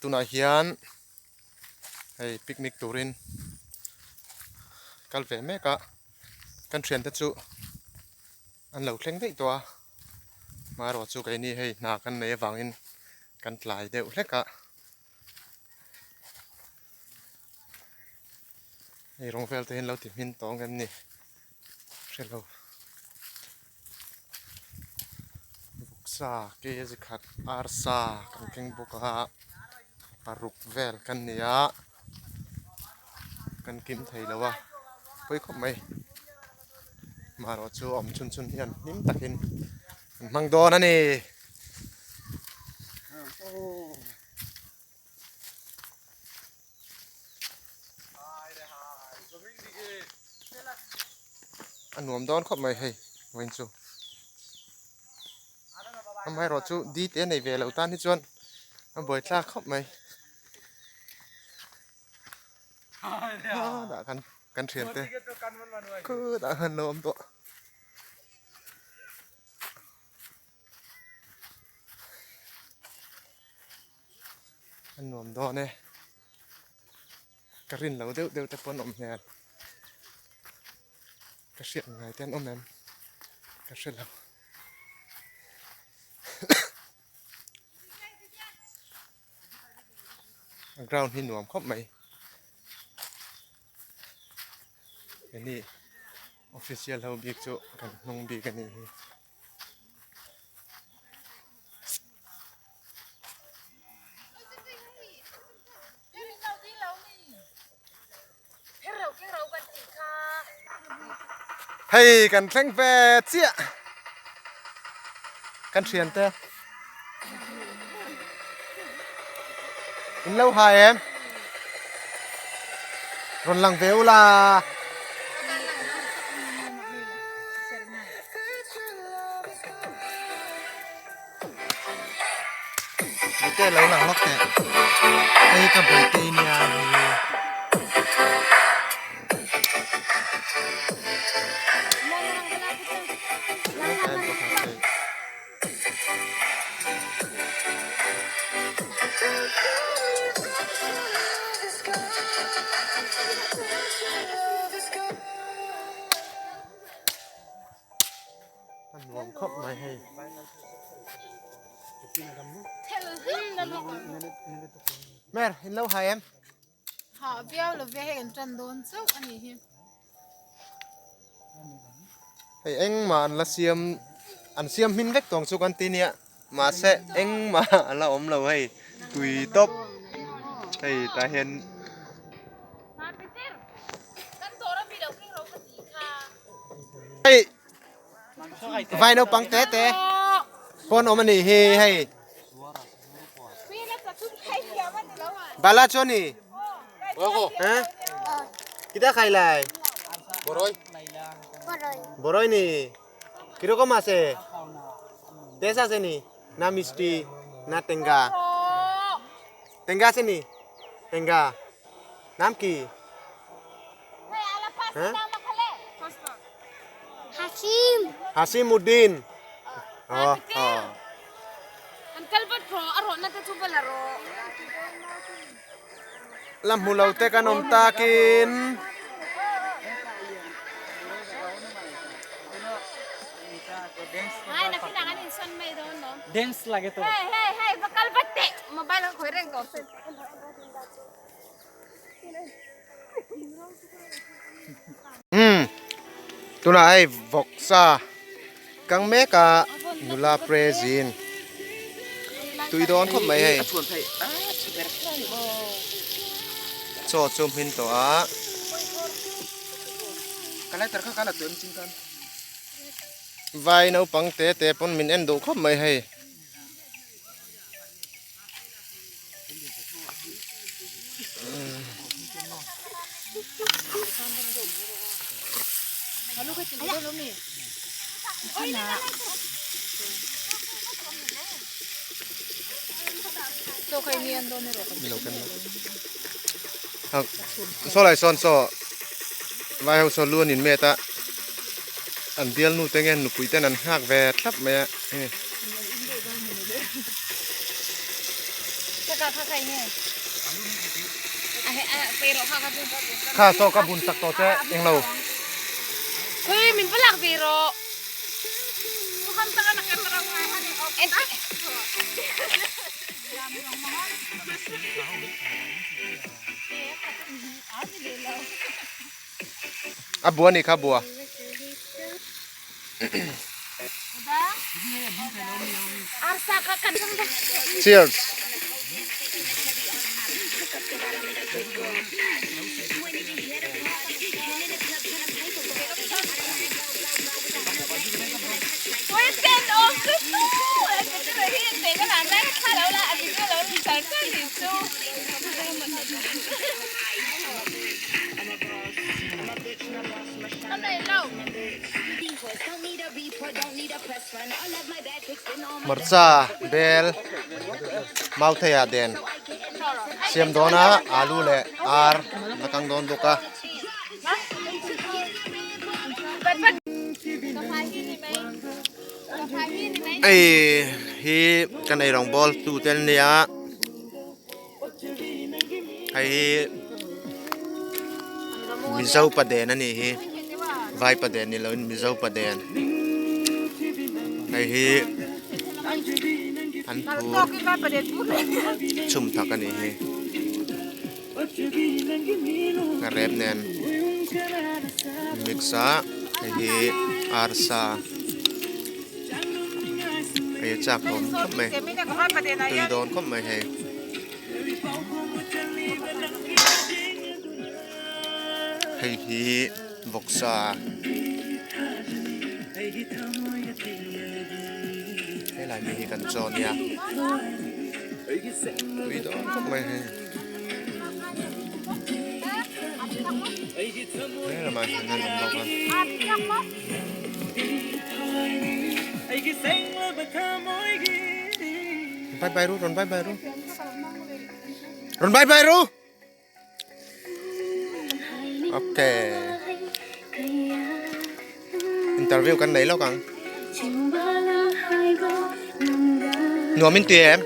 Tunah hian hei picnic turin kal ve mek a, kan thiante chu an lo thleng daih tawh a, marawh chu keini hei hna kan nei avangin kan tlai deuh hlek a. Hei rawng vel te hian lo ti hmin tawh ang em ni hre lo. Vawksa kg khat arsa kan keng bawk a paruk vel kan ni a kan kim thei lo a pawi khawp mai marawh chu awm chhun chhun hian hlim takin an hmang dawn a ni. A nuam dawn khawp mai hei vawiin chu amaherawh chu di te nei ve loh tan hi chuan a buaithlak khawp mai dah kan kan thian te khutah khan lo awm tawh. A nuam dawn e ka rin lo deuh deuh te pawh an awm hmel ka hriat ngai te an awm em ka hre lo a ground hi nuam khawp mai heni official ho bik chu kan hnung bik a nih hi. Hei kan thleng ve chiah kan thian te in lo hai em rawn lang ve ula. Bawihte lo lang lawk teh hei ka bawihte nia hei A nuam khawp mai hei. Mer, in lo hai em? Ha viau lo ve hei an tan dawn chauh a nih hi. Hei engmah an la siam an siam hmin vek tawng chu kan ti nia mahse engmah a la awm lo hei tui tawp hei tah hian Hei vai naupang te te pawn awm a nih hi hei Bala chu a ni eh kita khai lai boroi ni কিরকম আছে টেস্ট আছে নি না মিষ্টি না Tenga Tenga আছে নি টেঙ্গা নাম কি হ্যাঁ Hashim. Hashim Uddin oh oh la hmu lo te kan awm takin Umm tunah hei vawksa kang mek a nula prezin tui dawn khawp mai hei chaw chu hmin tawh a. Vai naupang te te pawn min en duh khawp mai hei. Saw lai sawn saw vai ho saw lu an inmet a an bialnu te nge nupui ten an nghak ve thlap mai a. Kha saw ka bun sak tawh che englo. A bua ni kha bua. Cheers. Hmarcha bel mauthei ah den siam dawn a alu leh ar a kang dawn bawk a. Hei hi kan ei rawng bawl tu te an nia. Hei hi Mizo paden a nih hi vai paden ni loin Mizo paden hei hi an phur chhum tak a nih hi a rep nen mix a hei hi arsa hei a chak awm khawp mai tui dawn khawp mai hei. Hei hi vawksa helai mi hi kan chaw nia tui dawn khawp mai hei he lamah hian an awm bawk a. Bye bye ru rawn bye bye ru rawn bye bye ru okay interview kan nei lawk ang nuam in ti em.